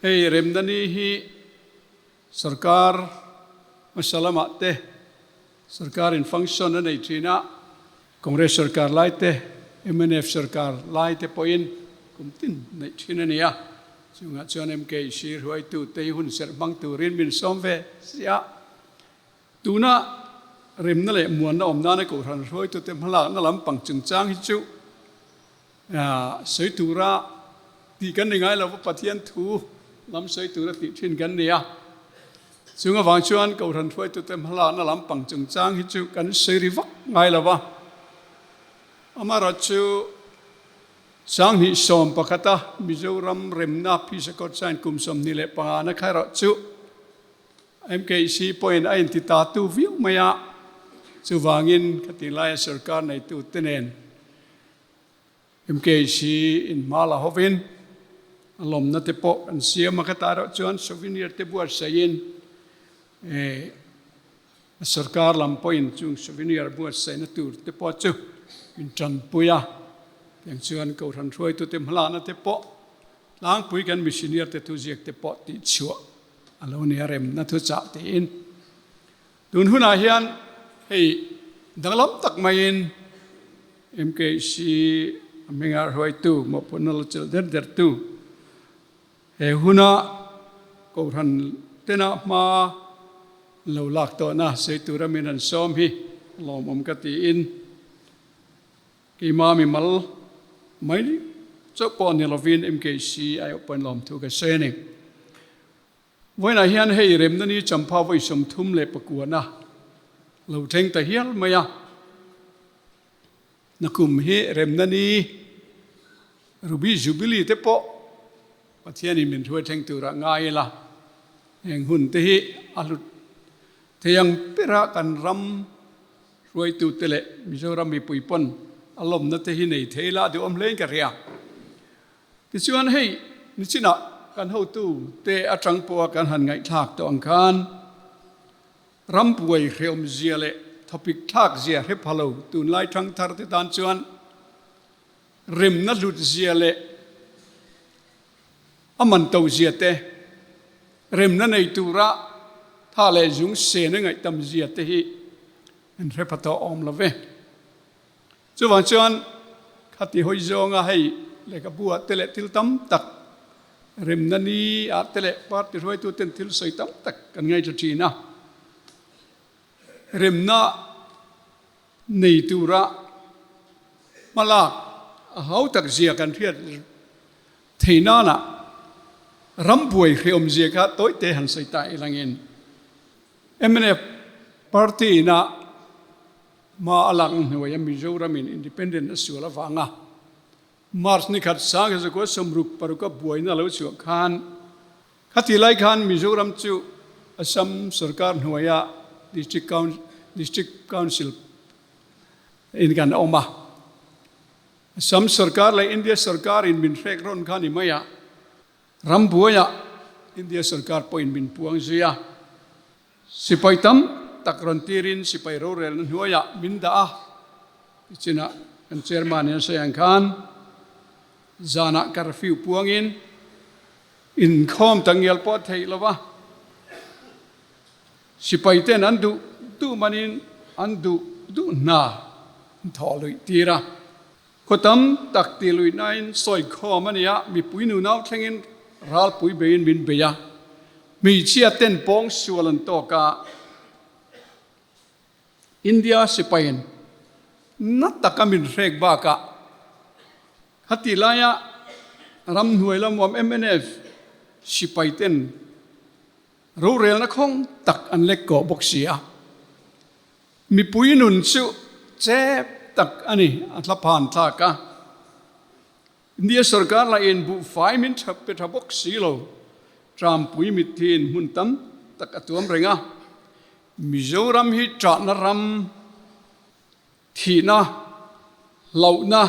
Hei remna ni hi Sarkar hmasa lamah te Sarkar in function a nei thin a, Congress sarkar lai te, mnf sarkar lai te pawhin kum tin neih thin a ni a, chungah chuan MKC hruaitu te hi hun serh hmang turin min sawm ve sia. Tuna remna leh muanna awm nana Kohhran hruaitute hmalakna lampang chungchang hi chu sawi tura tih kan ni ngai lo va, Pathian thu lam sawi tura tih thin kan ni a. Chung avang chuan Kohhran hruaitute hmalakna lampang chungchang hi chu kan sawi ri vak ngai lo va. Amaherawhchu Sanghnih 11 a Mizoram remna Peace Accord sign kum 25 na kha erawh chu MKC pawhin a inti ta tu viau mai a, chuvangin khati laia sorkar neitute nen MKC in hma la hovin a lawmna te pawh kan siam a, khatah erawh chuan souvenir te buatsaihin a sorkar lam pawhin chung souvenir buatsaihna tur te pawh chu min tanpui a, tiang chuan Kohhran hruaitute hmalakna te pawh tlangpui kan missioner te thuziak te pawh tihchhuah a lo ni a remna thuchah tiin tun hunah hian hei danglam tak maiin MKC a hminga hruaitu mawhphurhna la chelh der der tu he huna Kohhran tena hma lo lak tawhna sei tura min han sawm hi lawmawm ka tiin Keimah mimal mai chauh pawh ni lovin MKC aiawh pawhin lawmthu ka sawi a ni. Vawiinah hian hei remna ni champha vawi 39 na lo thleng ta hial mai a. Nakum hi remna ni Ruby Jubilee te pawh Pathianin min hruai thleng turah ngai ila, heng hun te hi a hlut thei ang bera kan ram Hruaitute leh Mizoram mipui pawn a lawmna te hi nei thei la duhawm hlein ka hria. Tichuan hei nichinah kan hotu te atang pawha kan han ngaihthlak tawh ang khan rambuai hrehawm zia leh thawpik thlak zia hre pha lo tunlai thangthar te tan chuan remna hlut zia leh A man to zia te, remna nei tura tha leh zung sen a ngaihtam zia te hi an hre pha tawh awm lo ve. Chuvang chuan khati hawi zawnga hei lehkhabu ah te leh thil tam tak, remna ni ah te leh party hruaitu ten thil sawi tam tak kan ngaithla thin a. Remna nei tura hmalak a hau tak zia kan hriat Thei nana ram buai hrehawm zia kha tawite han sawi ta ilangin mnf party ina hma a lak hnuaia Mizoram in independent a sual avanga March ni khat 1966 a buaina lo chhuah khan khati lai khan Mizoram chu Assam sarkar hnuaia District District Council in kan awm a. Assam sarkar leh India sarkar in min hrek rawn kha ni mai a, ram buaiah India sarkar pawhin min puang zui a, sipai tam tak rawn tirin sipai rorelna hnuaiah min dah a, tichinah kan chairman in a sawi ang khan zanah curfew puangin inkhawm tak ngial pawh a theih lo va, Sipai ten an duh duh manin an duh duh hna an thawh luih tir a. Khaw tam tak tih luihnain sawi khawm a ni a, mipui nunau thlengin ralpui beiin min bei a. Hmeichhia ten pawng sual an tawk a, India sipaiin na taka min hrek bakah Khatih laia ramhnuai lamuam mnf sipai ten Rorelna khawng tak an lek kawh bawk si a, mipui nun chu chep tak a ni, a thla phan thlak a. India sorkar lahin buhfai min tha pe tha bawk si lo, Trampui mithiin hmun tam tak a tuam reng a, Mizoram hi ṭahna ram, Thihna, hlauhna,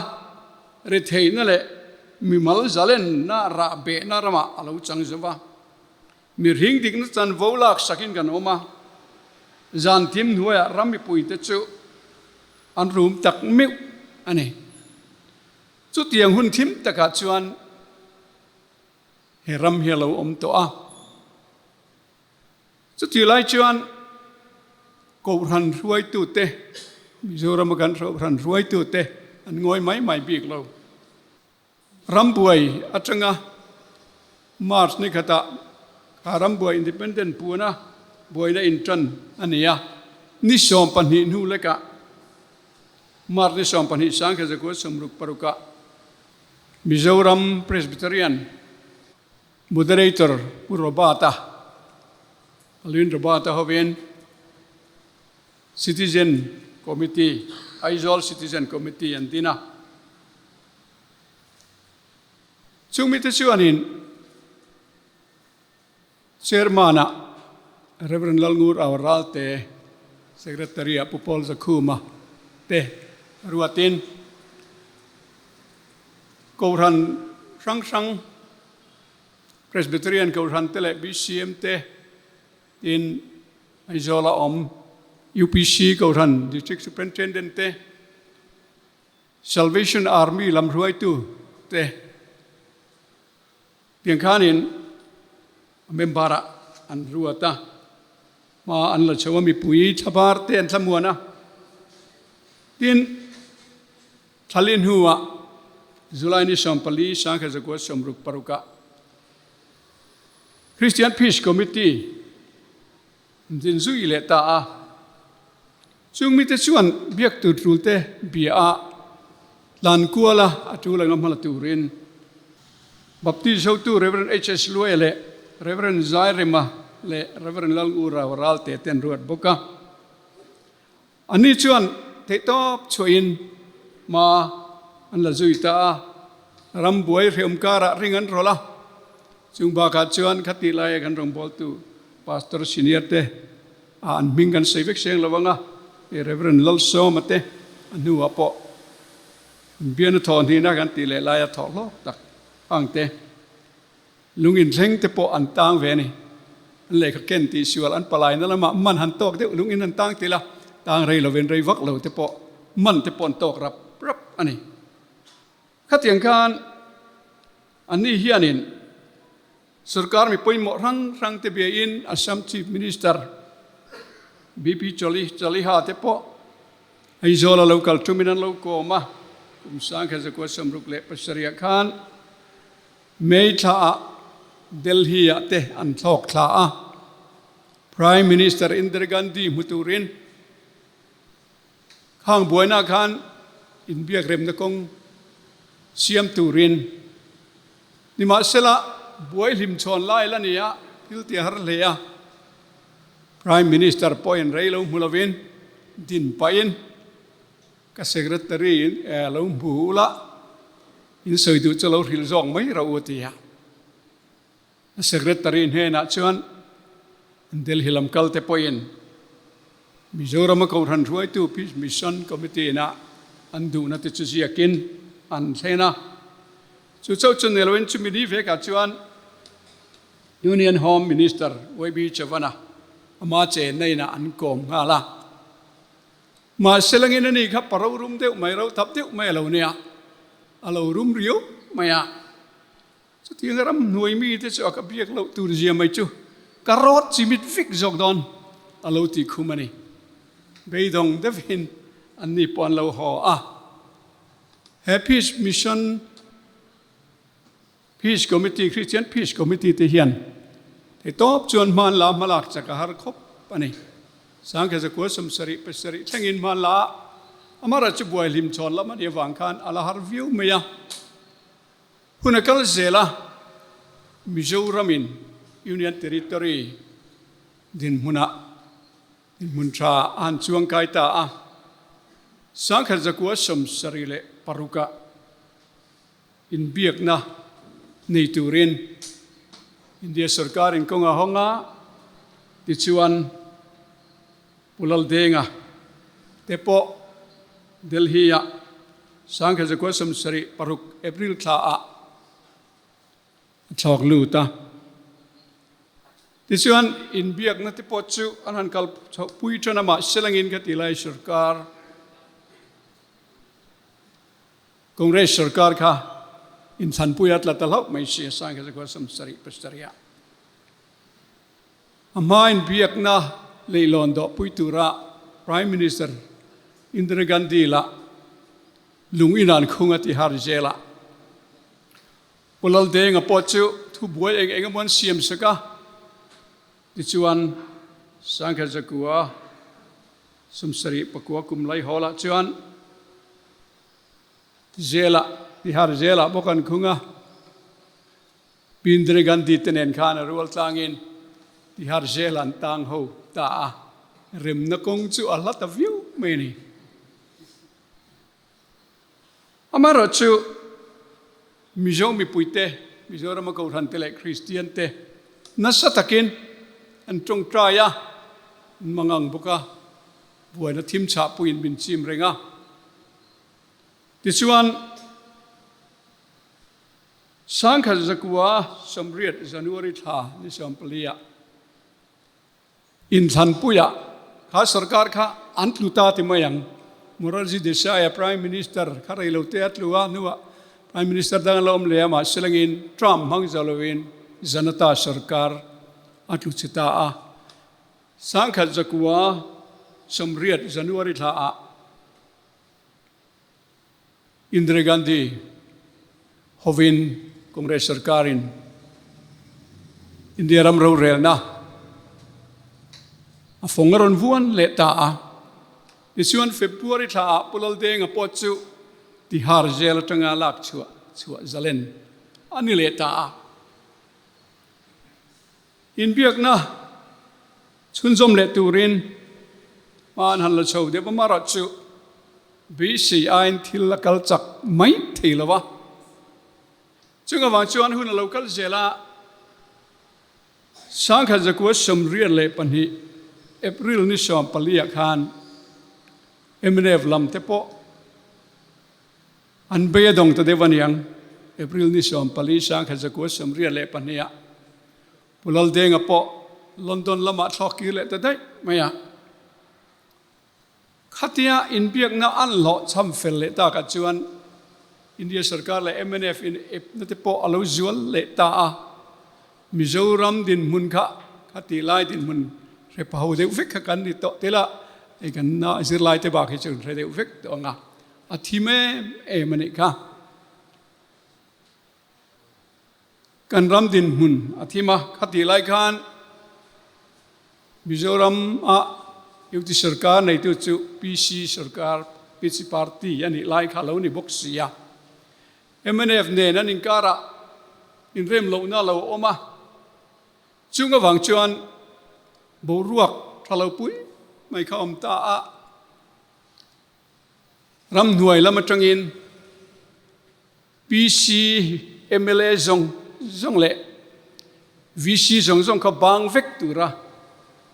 retheihna leh mimal zalenna rahbehna ramah a lo chang zo va. Mihring dikna chanvo laksakin kan awm a, zan thim hnuaiah ram mipuite chu an rum tak meuh a ni. Chutiang hun thim takah chuan. he ram hi a lo awm tawh a. Chutih lai chuan Kohhran hruaitute, Mizorama kan Kohhran hruaitute an ngawi mai mai bik lo. Rambuai atanga March ni khatah kha Rambuai Independent puana buaina intan a ni a, ni 12 hnu lekah March ni 12 1966ah Mizoram Presbyterian Moderator Pu Robert-a, Alwyn Robert-a hovin Citizen Committee, Aizawl Citizen Committee an din a. Chung mite chuanin Chairman-ah Rev. Lalngur Au Ralte, Secretary-ah Pu Paul Zakhuma te ruatin Kohhran hrang hrang Presbyterian Kohhran te leh BCM te tin Aizawla awm UPC Kohhran District Superintendent te Salvation Army lam hruaitu te tiang khanin a member ah an ruat a, hma an la chho a, mipui thlabar te an thlamuan a. Tin, thlali hnuah July ni 14 1966 ah Christian Peace Committee an din zui leh ta a. Chung mite chuan biak tur tulte bia a tlan kual a, a tul anga hmala turin Baptist hotu Rev. HS Luaia leh Rev. Zairema leh Rev. Lalngura Ralte te an ruat bawk a. Anni chuan theihtawp chhuahin hma an la zui ta a, ram buai hreawm karah ring an rawlh a. Chung bakah chuan khatih laia kan rawngbawltu Pastor Senior te a an hming kan sawi vek seng lo ang a, hei Rev. Lalsawma te a hnuah pawh biana thawh hnihna kan tih leh laia thawh hlawk tak ang te lung inthleng te pawh an tang ve a ni. An lehkha ken tih sual an palaina lamah man han tawk deuh lungin an tang til a, tang rei lovin rei vak lo te pawh man te pawh an tawk rap rap a ni. Khatiang khan anni hianin Sorkar mi pawimawh hrang hrang te biain Assam Chief Minister BP Chaliha te pawh Aizawl a lo kal tumin an lo kawm a, kum 1967 khan May thla ah Delhi ah te an thlawk thla a, Prime Minister Indira Gandhi hmu turin Khang buaina khan inbiakremna kawng siam turin nimahsela buai hlimchhawn lai la ni a, thil ti har hle a. Prime Minister pawhin rei lo hmu lovin din pahin ka Secretary in lo hmu ula, in sawi duh chu lo hrilh zawk mai rawh u a ti a. A Secretary hnenah chuan Delhi lam kal te pawhin Mizorama Kohhran hruaitu Peace Mission Committee ina an duhna te chu ziakin an thlen a. Chu chauh chu ni loin chumi ni vekah chuan Union Home Minister YB Chavan-a ama chenna inah an kawm nghal a. Mahse langin ani kha pa rorum deuh mai, rothap deuh mai a lo nia, a lo rum riau mai a. Chutiang ram hnuai mite chu a ka biak loh tur zia mai chu ka rawt chimit vek zawk dawn a lo ti khum a ni. Beidawng deuhin anni pawh an lo haw a. He Peace Mission, Peace Committee, Christian Peace Committee te hian theitawp chuan hman la hmalak chak a har khawp a ni. 1977 thlengin hman la a, amaherawhchu chu buai hlimchhawn lam a nih avang khan a la har viau mai a. Hun a kal zel a, Mizoramin Union Territory dinhmunah dinhmun tha a han chuang kai ta a, 1976 ah inbiakna nei turin India sorkarin kawng a hawng a, tichuan Pu Laldenga te pawh Delhi-ah 1976 April thla ah a thlawk lut a. Tichuan inbiakna te pawh chu an han kal chhoh pui tan a, mahse langin ka ti lai sorkar, Congress sorkar kha inthlanpui a tla ta hlauh mai si a, Sangkhat 77 ah. A hmain biakna leihlawn dawhpui tura Prime Minister Indira Gandhi lah lung in an khung a ti har zel a. Pu Laldenga pawh chu thubuai eng eng emaw an siam sak a, tichuan Sangkhat 1974 kum laihawl ah chuan Zelah, Tihar zelah bawk an khung a. Pi Indira Gandhi te nen khan a rual tlangin Tihar zel an tang ho ta a, remna kawng chu a hla ta viau mai a ni. Amaherawhchu Mizo mipuite, Mizorama Kohhrante leh Kristian te nasa takin an tawngtai a, an mangang bawk a, buaina thim chhahpuiin min chim reng a. Tichuan, 1980 January thla ni 14 ah inthlanpuiah kha sarkar kha an tlu ta ti mai ang. Morarji Desai-a Prime Minister kha rei lo te a tlu a, hnuah Prime Minister dang a la awm leh a, mahse langin Trump hmang zo loin Janata sarkar a tlu che ta a. 1980 January thla ah Indira Gandhi hovin Congress sarkarin India ram rorelna a fawng a rawn vuan leh ta a. Tichuan February thla ah Pu Laldenga pawh chu Tihar jail atanga lak chhuah chhuah zalen a ni leh ta a. Inbiakna chhunzawm leh turin hma an han la chho deuh a, amaherawh chu BCI-in thil a kal chak mai thei lo a. Chung avang chuan hun a lo kal zel a, 1992 April ni 14 ah khan mnf lam te pawh An bei a dawng ta deuh a niang. April ni 14, 1992 ah Pu Laldenga pawh London lamah thlawk kir leh ta daih mai a. Khatia inbiakna an hlawh chham fel leh takah chuan India sarkar leh mnf in epna te pawh a lo zual leh ta a. Mizoram dinhmun kha khatih lai dinhmun hre pa ho deuh vek kha kan ni tawh tel a, hei kan zirlai te bak hi chu hre deuh vek tawh ang a. A thim em em a nih kha. Kan ram dinhmun a thim a, khatih lai khan Mizoram a UT sarkar neitu chu PC sarkar, PC party a nih lai kha a lo ni bawk si a. Mnf nen an inkarah inrem lohna a lo awm a, chung avang chuan boruak tha lo pui mai kha a awm ta a. Ramhnuai lam atangin PC mla zawng zawng leh VC zawng zawng kha bang vek tura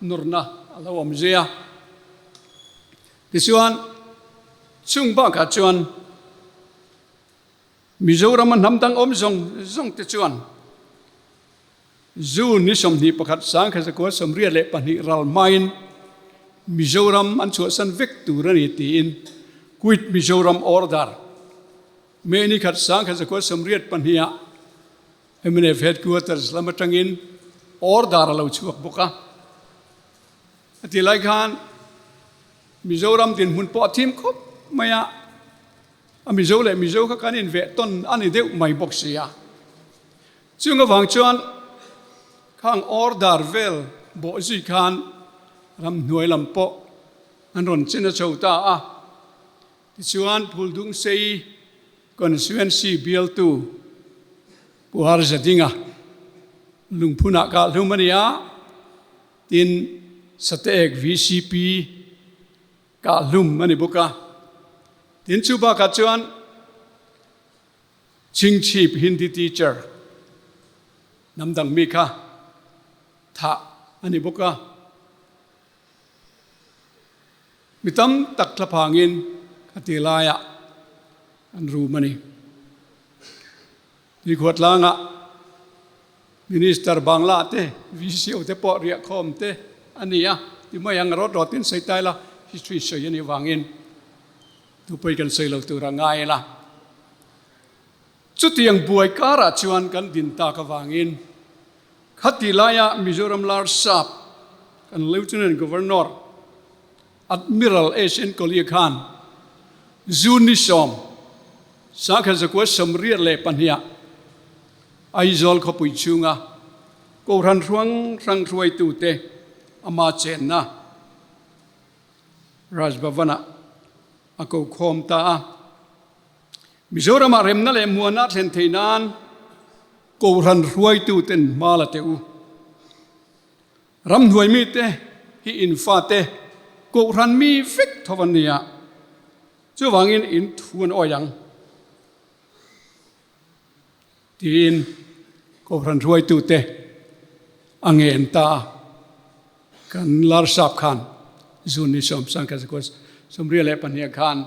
nawrna a lo awm zui a. Tichuan, chung bakah chuan Mizorama hnam dang awm zawng zawng te chuan June ni 21 1982 ral hmain Mizoram an chhuahsan vek tur a ni tiin Quit Mizoram Order May ni khat 1982 ah mnf Headquarters lam atangin order a lo chhuak bawk a. A ti lai khan Mizoram dinhmun pawh a thim khawp mai a, a Mizo leh Mizo kha kan inveh tawn a ni deuh mai bawk si a. Chung avang chuan khang order vel bawh zui khan ramhnuai lam pawh an rawn chin a chho ta a. Tichuan Phuldungsei Constituency bialtu Pu Harzadinga lungphunah kah hlum a ni a, tin Sateek VCP kah hlum a ni bawk a. Tin chu bakah chuan Chingchhip Hindi teacher hnam dang mi kha thah a ni bawk a. Mi tam tak thlaphangin khati laiah an rum a ni. Tuikhuatlangah Minister Bangla te, VCO te pawh riahkhawm te a ni a, ti mai ang rawt rawtin sawi ta ila, history sawi a nih vangin. Tupui kan sawi lo tur a ngai ila. Chutiang buai karah chuan kan din tak avangin khati laia Mizoram Larsap kan Lieutenant Governor Admiral SN Kohli khan June ni 10, 1982ah Aizawl khawpui chhunga Kohhran hrang hrang hruaitute ama chenna Raj Bhavan-ah a ko khawm ta a. Mizoramah remna leh muana thlen theih nan Kohhran hruaituten hma la teh u. Ramhnuai mite hi in fate Kohhran mi vek tho an ni a, chuvangin in thu an awi ang tiin Kohhran hruaitute a ngen ta a. Kan Larsap khan June ni 10, 1982 khan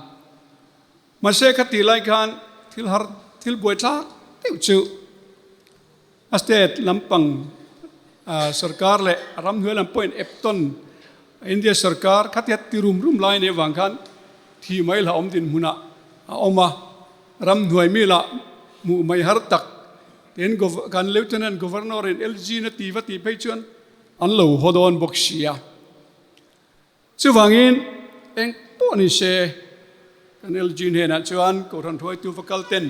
Mahse kha tih lai khan thil har thil buai thlak deuh chu a state lampang sorkar leh a ramhnuai lam pawhin eptawn India sorkar khatia ti rum rum lai anih avang khan thih mai la awm dinhmunah a awm a, ramhnuai mi lah hmuh mai har tak tin kan Lieutenant Governor in LG na ti va tih phei chuan an lo haw dawn bawk si a. Chuvangin, eng pawh ni se, kan LG hnenah chuan Kohhran hruaitu va kal ten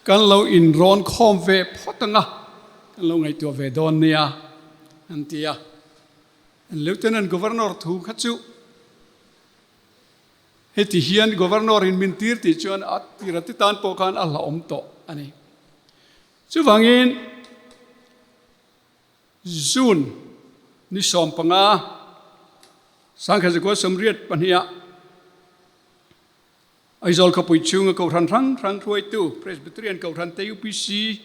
kan lo inrawn khawm ve phawt ang a, kan lo ngaihtuah ve dawn nia, an ti a. An Lieutenant Governor thu kha chu heti hian Governor in min tir tih chuan a tira ti tan pawh khan a hlauhawm tawh a ni. Chuvangin, June ni 15, 1982ah Aizawl khawpui chhunga Kohhran hrang hrang hruaitu Presbyterian Kohhran te, UPC,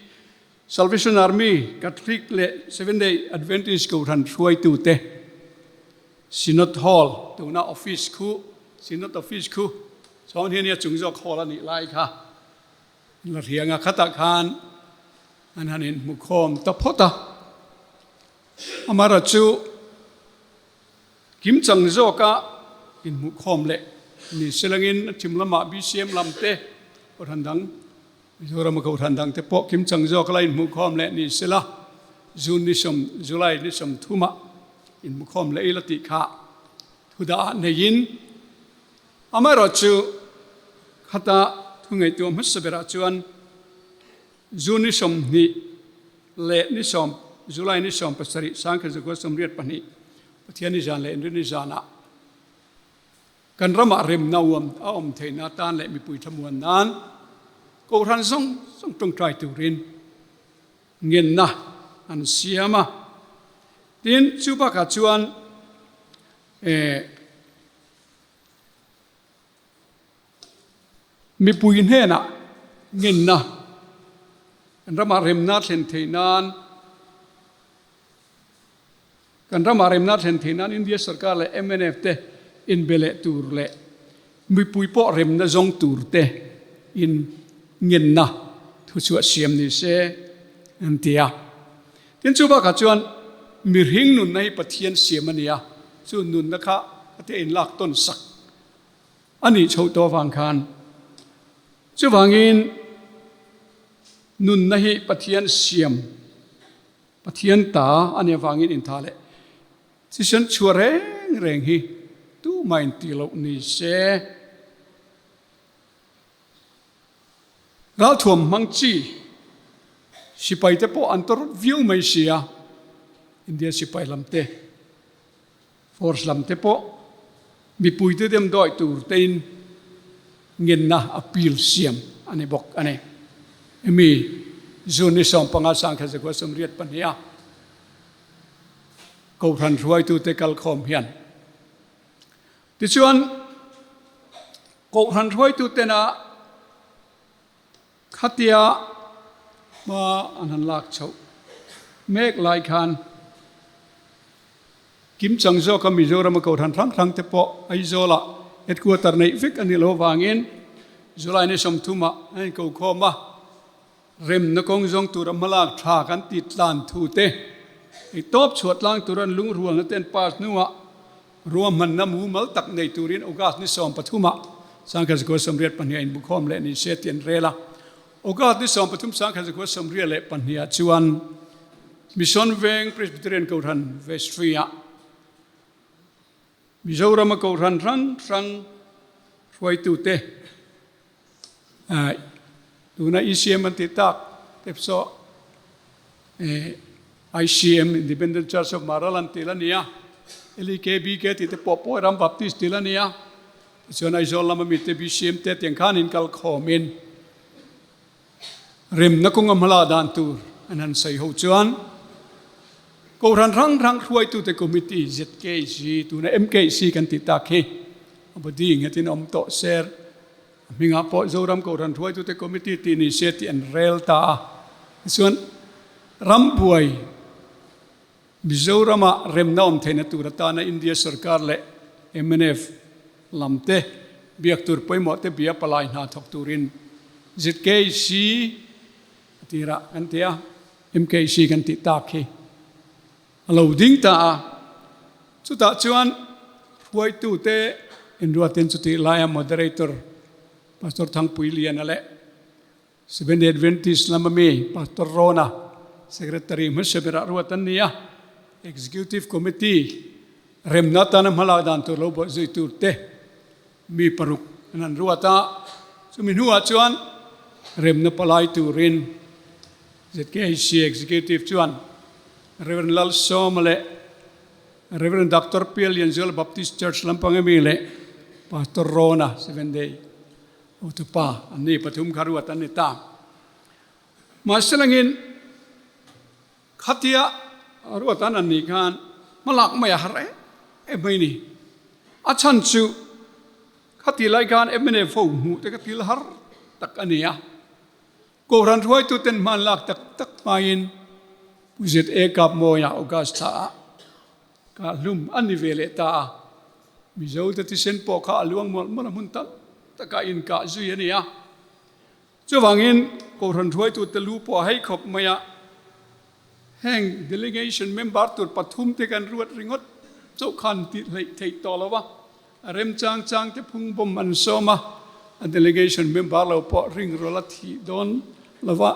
Salvation Army, Catholic leh Seventh Day Adventist Kohhran hruaitu te Synod Hall tuna office khu Synod Office khu chhawng hian a chung zawk hall a nih lai kha La hrianga khatah khan an han inhmukhawm ta phawt a. Amaherawhchu chu kimchang zawka inhmuhkhawm leh ni selangin a thim lamah BCM lam te, Kohhran dang, Mizorama Kohhran dang te pawh kimchang zawka la inhmuhkhawm leh ni sela, June ni sawm, July ni 30ah inhmukhawm leh ila tih kha thudah neiin, Amaherawhchu, khata thu ngaihtuah hmasa berah chuan June ni 20 leh ni sawm, July ni 17, 1982, Pathian ni zan leh Inrinni zanah kan ramah remna uam a awm theihna atan leh mipui thlamuan nan Kohhran zawng zawng tawngtai turin ngenna an siam a. Tin, chu bakah chuan eh, Mipui hnenah ngenna kan ramah remna thlen theih nan kan ramah remna thlen theih nan India sarkar leh mnf te inbe leh tur leh mipui pawh remna zawng tur te in ngenna thuchhuah siam ni se an ti a. Tin chu bakah chuan mihring nunna hi Pathian siam a ni a, chu nunna kha a te inlak tawn sak a nih chhoh tawh avang khan chuvangin nunna hi Pathian siam, Pathian ta a nih avangin intha leh thisen chhuah reng reng hi tumah intih loh ni se. Ralthuam hmang chi sipai te pawh an tawrh viau mai si a, India sipai lam te, force lam te pawh mipui te demdawi tur tein ngenna appeal siam a ni bawk a ni. Hemi June ni 15 1982 a Kohhran hruaitute kalkhawm hian tichuan Kohhran hruaitutena khatia hma an han lak chhoh mek lai khan kimchang zawka Mizorama Kohhran hrang hrang te pawh Aizawlah headquarter neih vek a nih loh avangin July ni 30ah an inkokhawm a. Remna kawng zawng tura hmalak tha kan ti tlan thu te, ei tawp chhuah tlang tura an lungrualna te an pass hnuah ruahmanna mumal tak nei turin August ni 13 ah 1982 a inbukhawm leh ni se tih an rel a. August ni 13 1942 ah chuan Mission Veng Presbyterian Kohhran Vestry-ah Mizorama Kohhran hrang hrang hruaitute tuna ECM an tih tak te saw ICM Independent Church of Maraland tih la ni a, LEKBK tih te pawh Pawi Ram Baptist tih la ni a, tichuan Aizawl lama mite BCM te tiang khan in kal khawmin remna kawnga hmala dan tur an han sawi ho chuan Kohhran hrang hrang hruaitute Committee ZKC tuna MKC kan tih tak hi a body nghetin a awm tawh ser. A hmingah pawh Zoram Kohhran hruaitute Committee tih ni se tih an rel ta a. Tichuan rambuai Mizorama remna awm theihna tur atana India sorkar leh mnf lam te biak tur pawimawh te bia palai hna thawk turin ZKC a tirah kan ti a, MKC kan tih tak hi a lo ding ta a. Chutah chuan hruaitute inruatin chutih laia Moderator Pastor Thangpui Liana leh Seventh-day Adventist lama mi Pastor Rona Secretary hmasa berah ruat an ni a, Executive Committee remna atana hmalak dan tur lo buat zui tur te mi paruk an han ruat a, chumi hnuah chuan remna palai turin ZKHC Executive chuan Rev. Lalsawma leh Rev. Doctor Pial Lianzuala Baptist Church lampang ami leh Pastor Rona Seventh-day Hotupa an ni pathum kha ruat an ni ta. Mahse langin khatia ruat an an nih khan hmalak mai a har em em mai ni. A chhan chu khati lai khan mnf ho hmuh te kha thil har tak a ni a. Kohhran hruaituten hman lak tak tak hmain Pu ZA Kapmawia August thla ah kah hlum a ni ve leh ta a. Mizo te thisen pawh kha a luang mawlh mawlh a hmun tam takah inkah zui a ni a. Chuvangin Kohhran hruaitute lu pawh a hei khawp mai a, heng delegation member tur pathum te kan ruat ringawt chauh khan tih hleih theih tawh lo va, a remchang chang te phung bawm an sawm a, a delegation member lo pawh ring rawlh a thih dawn lo va,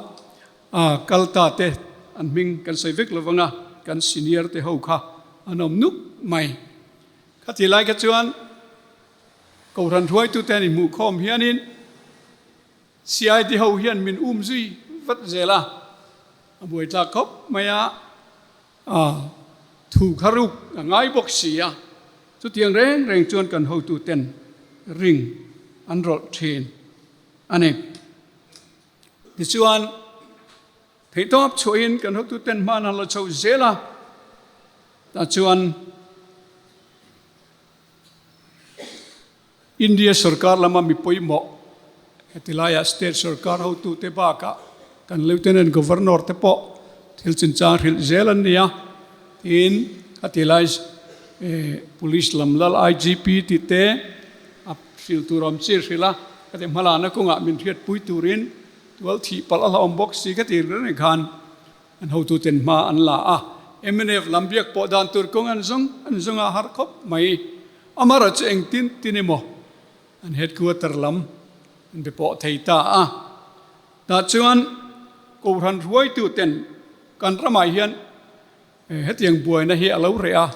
a kal ta te an hming kan sawi vek lo vang a, kan senior te ho kha an awm nuk mai. Khati lai kha chuan Kohhran hruaitute an inhmuhkhawm hianin CID ho hian min um zui vat zel a, a buaitlak khawp mai a, a thu kha ruk a ngai bawk si a, chutiang reng reng chuan kan hotuten ring an rawlh thin a ni. Tichuan, theihtawp chhuahin kan hotuten hman an la chho zel a, tah chuan, India sorkar lama mi pawimawh heti laiah state sorkar hotute bakah kan Lieutenant Governor te pawh thil chinchang hrilh zel an ni a, tin khati lai Police lam lal IGP tih te a hrilh tur awm chi hrilh a, khati hmalana kawngah min hriatpui turin tual thih palh a hlauhawm bawk si khati reng khan An hotuten hma an la a, mnf lam biak pawh dan tur kawng an zawng an zawng a har khawp mai. Amara chu engtin tin emaw an headquarter lam an be pawh thei ta a. Tah chuan Kohhran hruaituten kan ramah hian hetiang buaina hi a lo reh a,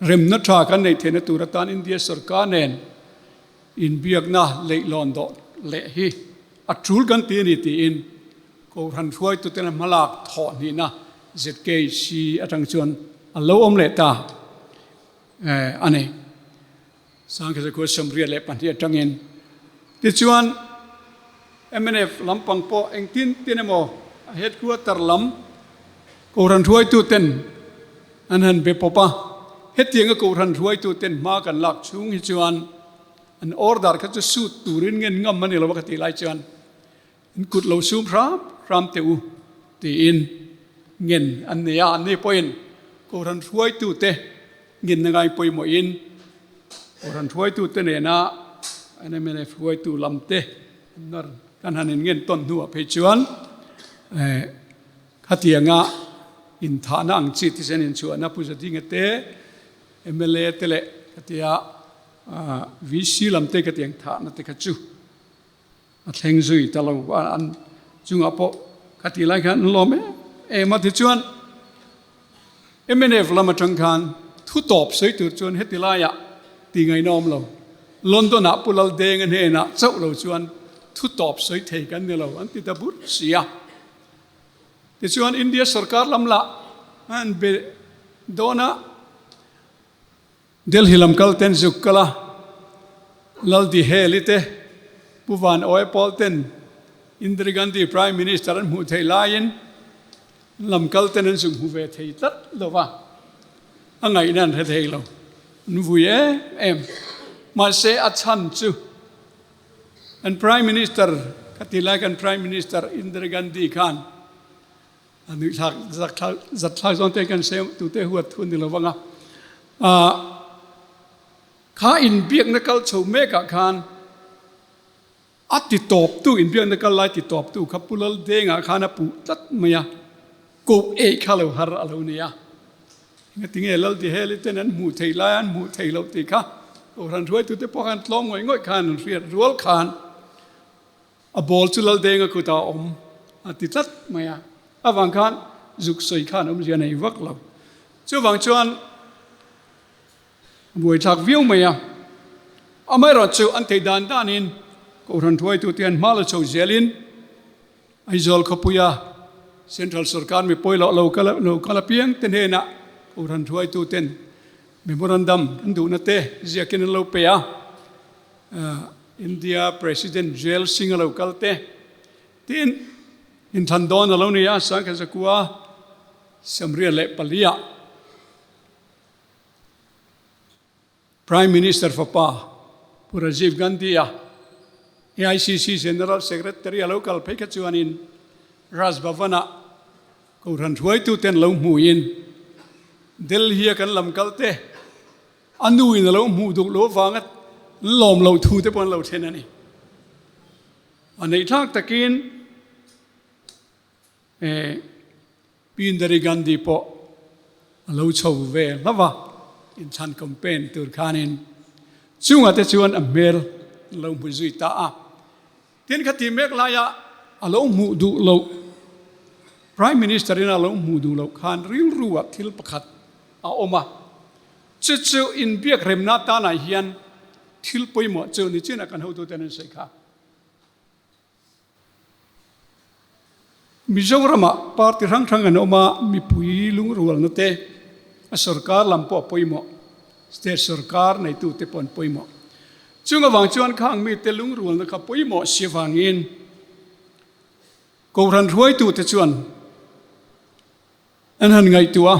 remna tha kan neih theihna tur atan India sorkar nen inbiakna leihlawn dawh leh hi a tul kan ti a ni tiin Kohhran hruaituten a hmalak thawh hnihna ZKC atang chuan a lo awm leh ta a ni. Sangkhazakua 22 atangin. Tichuan, mnf lampang pawh engtin tin emaw a headquarter lam Kohhran hruaituten an han be pawp a, hetianga Kohhran hruaituten hma kan lak chhung hi chuan an order kha chu suit turin ngen ngam a ni lo a ka tih lai chuan In kut lo sum hram hram teh u tiin ngen an nei a, anni pawhin Kohhran hruaitute ngenna ngai pawimawhin Kohhran hruaitute nena an mnf hruaitu lamte an nawr kan han inngen tawn hnuah phei chuan khatianga inthahna ang chi thisen inchhuahna Pu Zadinga te mla te leh khatia VC lamte khatiang thahna te kha chu. A thleng zui ta lo a, an chungah pawh kha ti lai khan an lawm em em a. Tichuan mnf lam atang khan thu tawp sawi tur chuan heti laiah ti ngaihna awm lo. London ah Pu Laldenga hnenah chauh lo chuan thu tawp sawi thei kan ni lo an ti ta bur si a. Tichuan India sorkar lam lah an be dawn a. Delhi lam kal ten zuk kal a, Lal Diheli te, Pu Van Awi pawl ten Indira Gandhi Prime Minister an hmuh theih laiin lam kal ten an zuk hmu ve thei tlat lo va, a ngaihna an hre thei lo, an vui em em. Mahse a chhan chu an Prime Minister, ka ti lai kan Prime Minister Indira Gandhi khan A nuihthlak zakthlak zatthlak zawng te kan hre tute huat thu ni lo vang a. Ah kha inbiakna kal chho mekah khan a ti tawptu inbiakna kal lai ti tawptu kha Pu Laldengah khan a puh tlat mai a, koh eih kha lo har a lo ni a. Engatinge Laldiheli ten an hmuh theih lai an hmuh theih loh tih kha Kohhran hruaitute pawh khan tlawm ngawih ngawih khan an hriat rual khan A ball chu Laldenga kutah a awm a ti tlat mai a, avang khan zuk sawi khan awmzia nei vak lo. Chuvang chuan a buaithlak viau mai a, amaherawh chu an theih dan danin Kohhran hruaitute an hma la chho zelin Aizawl khawpuia Central sorkar mi pawilawh lo kal lo kal apiang te hnenah Kohhran hruaituten memorandum an duhna te ziakin an lo pe a. India President Jel Singh a lo kal te, tin inthlan dawn a lo ni a, Sangkhazakua Samriat leh Paliah Prime Minister fapa Pu Rajiv Gandhi a AICC General Secretary a lo kal phei kha chuanin Raj Bhavan-ah Kohhran hruaituten lo hmuin Delhi a kan lam kal te A nu in a lo hmuh duh loh avanga lawm loh thu te pawh an lo thlen a ni. A neih thlak takin eh Pi Indira Gandhi pawh a lo chho ve hlauh a, inthlan campaign tur khanin chungah te chuan a hmel an lo hmu zui ta a. Tin khati mek laia a lo hmuh duh loh Prime Minister in a lo hmuh duh loh khan rilru ah thil pakhat a awm a, chu chu inbiak remna tanah hian thil pawimawh chu ni chinah kan hotuten an sawi kha. Mizoramah party hrang hrang an awm a, mipui lungrualna te, a sorkar lam pawh a pawimawh, state sorkar neitute pawh an pawimawh. Chung avang chuan khang mite lungrualna kha pawimawh si avangin Kohhran hruaitute chuan An han ngaihtuah a,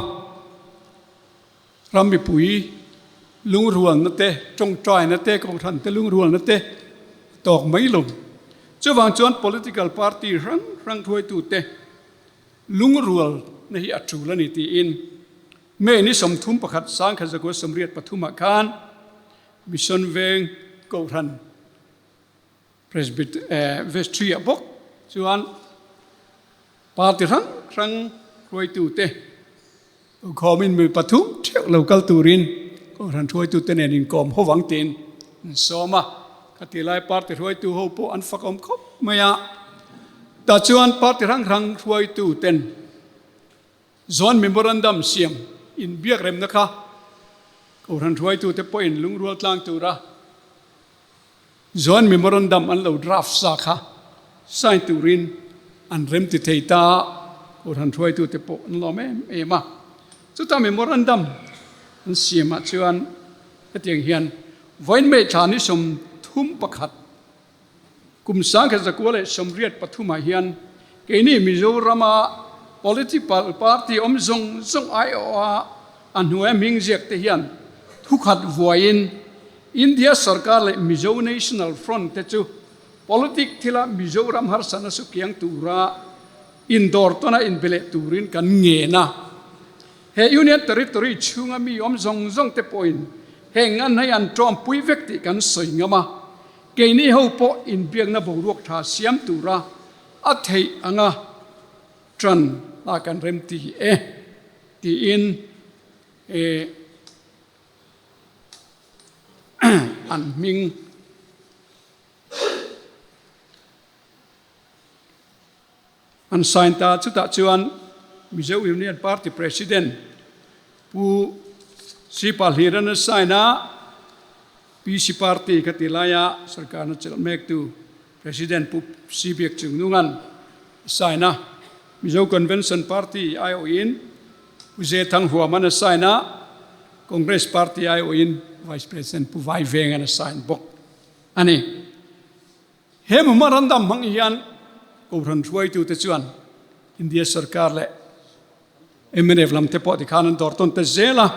ram mipui lungrualna te, tawngtaina te, kohhran te lungrualna te a tawk mai lo. Chuvang chuan political party hrang hrang hruaitute lungrualna hi a tul a ni tiin May ni 31 1983 ah khan Mission Veng Kohhran Presbytery ah bawk chuan party hrang hrang hruaitute khawmin mi pathum theuh lo kal turin Kohhran hruaitute nen inkawm ho vang tiin an sawm a. Khati lai party hruaitu ho pawh an fakawm khawp mai a. Tah chuan party hrang hrang hruaituten Zawn Memorandum siam inbiakremna kha Kohhran hruaitute pawhin lungrual tlang tura Joint Memorandum an lo draft sa kha sign turin an rem ti thei ta a, Kohhran hruaitute pawh an lawm em em a. Chuta Memorandum an siamah chuan hetiang hian vawiin May thla ni 31 kum 1983 ah hian keini Mizorama political party awm zawng zawng aiawha a hnuaia hming ziak te hian thukhat vuaiin India sarkar leh Mizo National Front te chu politic thila Mizoram harsatna su kiang tura indawr tawna inbe leh turin kan ngen a. He Union Territory chhunga mi awm zawng zawng te pawhin heng an hei an tawmpui vek tih kan sawi ngam a, keini ho pawh inbiakna boruak tha siam tura a theih anga tan a kan remti e tiin an hming. an sign ta. Chutah chuan Mizo Union Party President Pu Sipa Hliran a sign a, PC Party kha ti laia sarkarna chelh mektu President Pu Si Biak Chungnungan a sign a, Mizo Convention Party aiawhin Pu Ze Thang Huaman a sign a, Congress Party aiawhin Vice President Pu Vai Vengan a sign bawk a ni. He memorandum hmang hian Kohhran hruaitute chuan India sarkar leh mnf lam te pawh tikhan an dawr tawn ta zel a.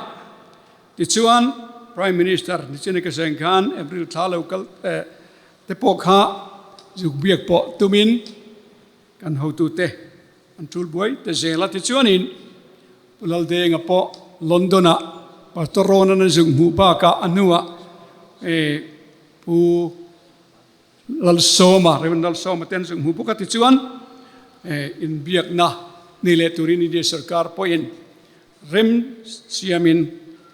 Tichuan Prime Minister Nichina ka seng khan April thla lo kal te pawh kha zuk biak pawh tumin kan hotute an tul buai ta zel a. Tichuanin Pu Laldenga pawh London-ah Pastor Ronan a zuk hmuh bakah a hnuah Pu Lalsawma, Rev. Lalsawma te an zuk hmuh bawk a tichuan inbiakna ni leh turin India sorkar pawhin rem siamin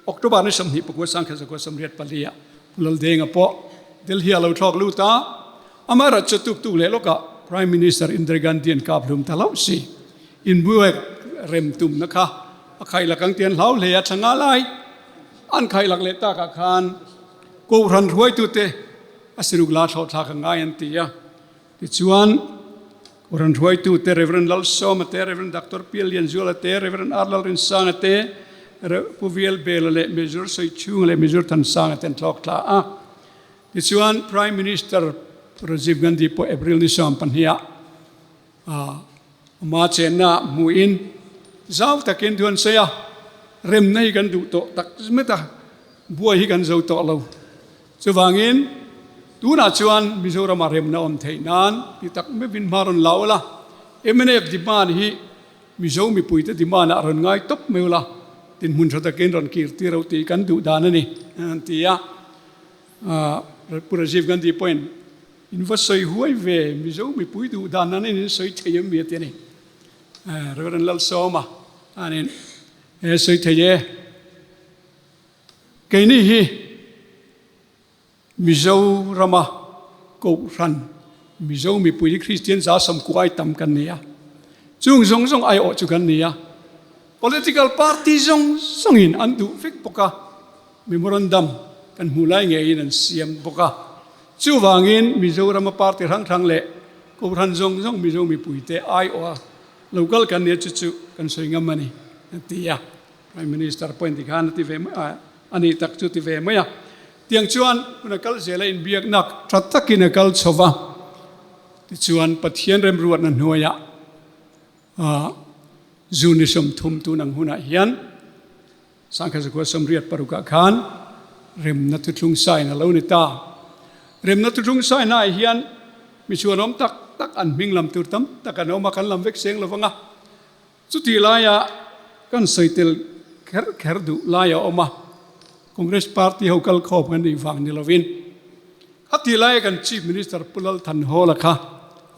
October ni 24 1984 ah Pu Laldenga pawh Delhi ah lo thlawk lut a, amaherawhchu tuk tuk leh lawkah Prime Minister Indira Gandhi an kap hlum ta hlauh si. Inbuaek rem tumna kha a khailak ang tih an hlau hle a, thla nga lai an khailak leh takah khan Kohhran hruaitute a siruk la thlawh thlak a ngai an ti a. Tichuan, Kohhran hruaitute Rev. Lalsawma te, Rev. Doctor Pial Lianzuala te, Rev. R. Lalrinsanga te, Rev. Pu Vial Bela leh Major Sawichhunga leh Major Thansanga te an thlawk thla a. Tichuan, Prime Minister Rajiv Gandhi pawh April ni 12 ah Ama chenna hmuhin zau takin thu an sawi a, remna hi kan duh tawh tak zmet a, buai hi kan zo tawh lo. Chuvangin tunah chuan Mizorama remna awm theih nan ti tak meuhin hma rawn la ula, mnf demand hi Mizo mipuite demand ah rawn ngai tawp mai ula, dinhmun tha takin rawn kir tir ho tih kan duh dan a ni, an ti a. Pu Rajiv Gandhi pawhin In va sawi huai ve, Mizo mipui duh dan nan in sawi thei em mi a ti a ni. Reverend Lalsawma anin e sawi thei e. Keini hi Mizo rama Kohhran Mizo mipui hi Kristian za sawmkuai tam kan ni a. Chung zawng zawng aiawh chu kan ni a. Political party zawng zawngin an duh vek bawk a. Memorandum kan hmuh lai ngeiin an siam bawk a. Chuvangin Mizorama party hrang hrang leh Kohhran zawng zawng Mizo mipuite aiawha lo kal kan nia chu chu kan sawi ngam a ni, a ti a. Prime Minister pawhin tikhan a ti ve mai a, a nih tak chu ti ve mai a. Tiang chuan hun a kal zel a, inbiaknak tha takin a kal chho va. Tichuan Pathian remruatna hnuaiah June ni 30 tun ang hunah hian Sangkhat 86 ah khan remna thuthlung sign a lo ni ta. Remna thuthlung sign ah hian mi chhuanawm tak tak an hming lam tur tam tak an awm a, kan lam vek seng lo vang a. Chutih laia kan sawi tel kher kher duh lai a awm a, Congress party ho kal khawm kan nih vang ni lovin. Khatih laia kan Chief Minister Pu Lal Thanhawla kha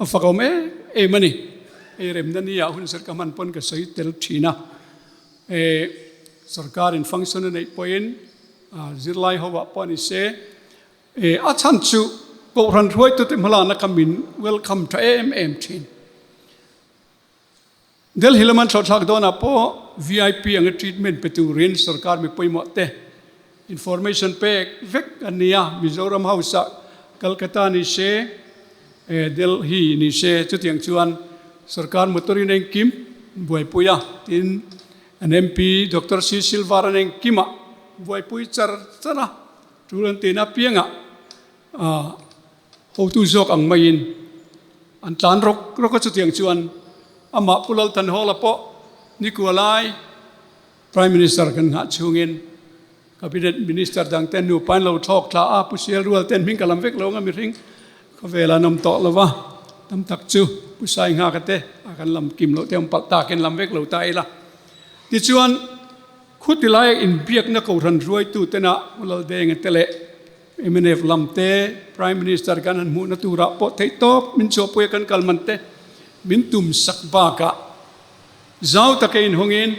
a fakawm em em a ni. Hei remna ni ah hun serka hman pawn ka sawi tel thin a. E sorkarin function a neih pawhin zirlai ho ah pawh a ni se, e a chhan chu Kohhran hruaitute hmalakna kha min welcome tha em em thin. Delhi lama an thlawhthlak dawnah pawh vip anga treatment pe turin sorkar mi pawimawh te information pek vek an ni a, Mizoram House ah Calcutta ni se, Delhi ni se chutiang chuan sorkar motor in engkim buaipui a, tin an MP Doctor C Silvar an engkim ah buaipui char char a, tul an tihna apiangah hotu zawk ang maiin an tlan rawk rawk a, chutiang chuan amah Pu Lalthanhawla pawh Nikulai Prime Minister kan nghah chhungin Cabinet Minister dang ten nupa an lo thlawk thla a, Pu Sial Rual ten hming ka lam vek lo anga mihring khawvel an awm tawh lo va, tam tak chu Pu Sai Nghaka te a kan lam kim loh te awm palh takin lam vek lo ta ila. Tichuan, khuti laia inbiakna Kohhran hruaitu tena Pu Laldenga te leh mnf lam te Prime Minister kan han hmuhna turah pawh theihtawp min chhuahpui a kan kal man te min tum sak bakah zau taka inhawngin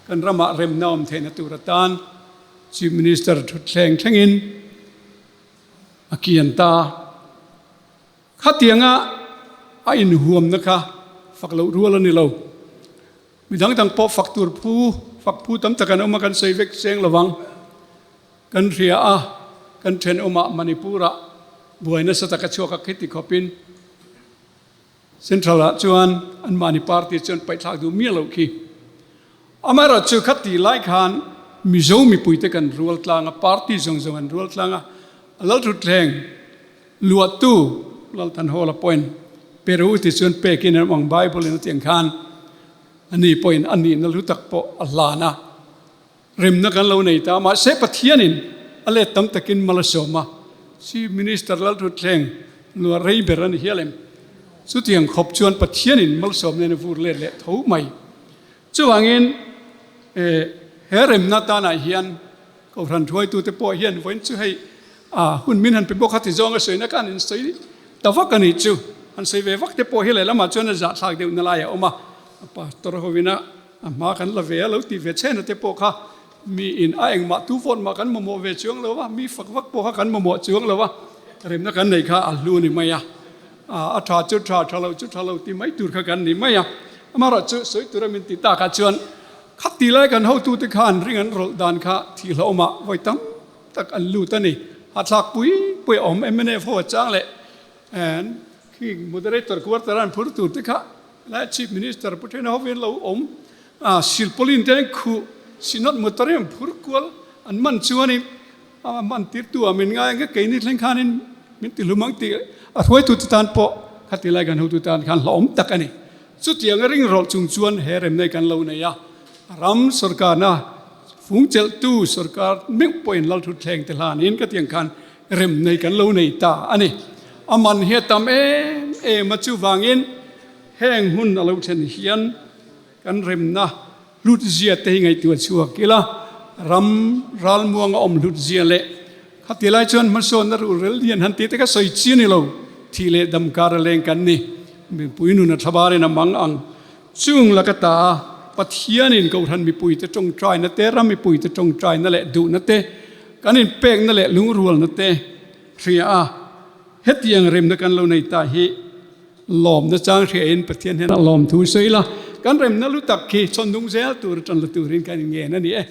Kan ramah remna awm theihna tur atan Chief Minister thutthleng thlengin a kian ta. Khatianga a inhuamna kha fak loh rual a ni lo. Mi dang dang pawh fak tur phu, fak phu tam tak an awm a, kan sawi vek seng lovang. Kan hria a, kan thenawmah Manipur-ah buai nasa taka chhuak a khiti khawpin Central-ah chuan anmahni party chuan paihthlak duh miah loh khi. Amaherawhchu khati lai khan Mizo mipuite kan rual tlang a, party zawng zawng an rual tlang a, a Lalthutthleng luahtu Lalthanhawla pawhin Peru ti chuan pekin an awm ang Bible-in a tih ang khan ani pawhin a nihna hlu tak pawh a hlan a. Remna kan lo nei ta a, mahse Pathianin a let tam takin mal a sawm a, Chief Minister Lalthutthleng luah rei ber a ni hial em? Chutiang khawp chuan Pathianin malsawm nen a vur let leh tho mai. Chuvangin he remna tanah hian Kohhran hruaitute pawh hian vawiin chu hei a hun min han pe bawk a ti zawng a sawina khan in sawi ta vak a nih chu. Han sawi ve vak te pawh hi lehlamah chuan a zahthlak deuhna lai a awm a, a pastor hovina A hma kan la ve a, lo ti ve chhena te pawh kha mi in a engmah tu vote mah kan mamawh ve chuang lo a, mi fak vak pawh kha kan mamawh chuang lo a, remna kan nei kha a hlu a ni mai a, a tha chu tha, tha lo chu tha lo ti mai tur kha kan ni mai a. Amaherawh chu sawi tura min ti takah chuan khati lai kan hotute khan ring an rawlh dan kha thihhlawhawmah vawi tam tak an lut a ni. Hahthlak pui pui a awm mnf ho a chang leh khi moderator quarter an phur tur te kha Lai Chief Minister Pu Thena hovin lo awm a, silpauline te an khuh, Synod motor hi an phur kual, an man chuanin a man tirtu ah min ngai ang e, keini thleng khanin min ti hlum ang tih a hruaitute tan pawh khati lai kan hotu tan khan hlauhawm tak a ni. Chutiang a ringrawlh chung chuan he remna hi kan lo nei a, ram sorkarna fungchelhtu sorkar meuh pawhin Lalthutthleng te hlanin ka tiang khan Rem nei kan lo nei ta a ni. A man hi a tam em em a, chuvangin heng hun a lo thlen hian kan remna hlutzia te hi ngaihtuah chhuak ila, ram ralmuanga awm hlutzia leh khati lai chuan hmasawnna ruhrel lian han tih te kha sawi chi a ni lo, thih leh dam kar a leng kan ni. Mipui nun a thlabarin a mang ang. Chung laka ta Pathianin Kohhran mipuite tawngtaina te, ram mipuite tawngtaina leh duhna te, kan inpekna leh lungrualna te hria a, hetiang remna kan lo nei ta hi lawmna chang hriain Pathian hian a lawm thu sawi la, kan remna lu tak khi chhawn dung zel tur a tan la turin kan inngen a ni e.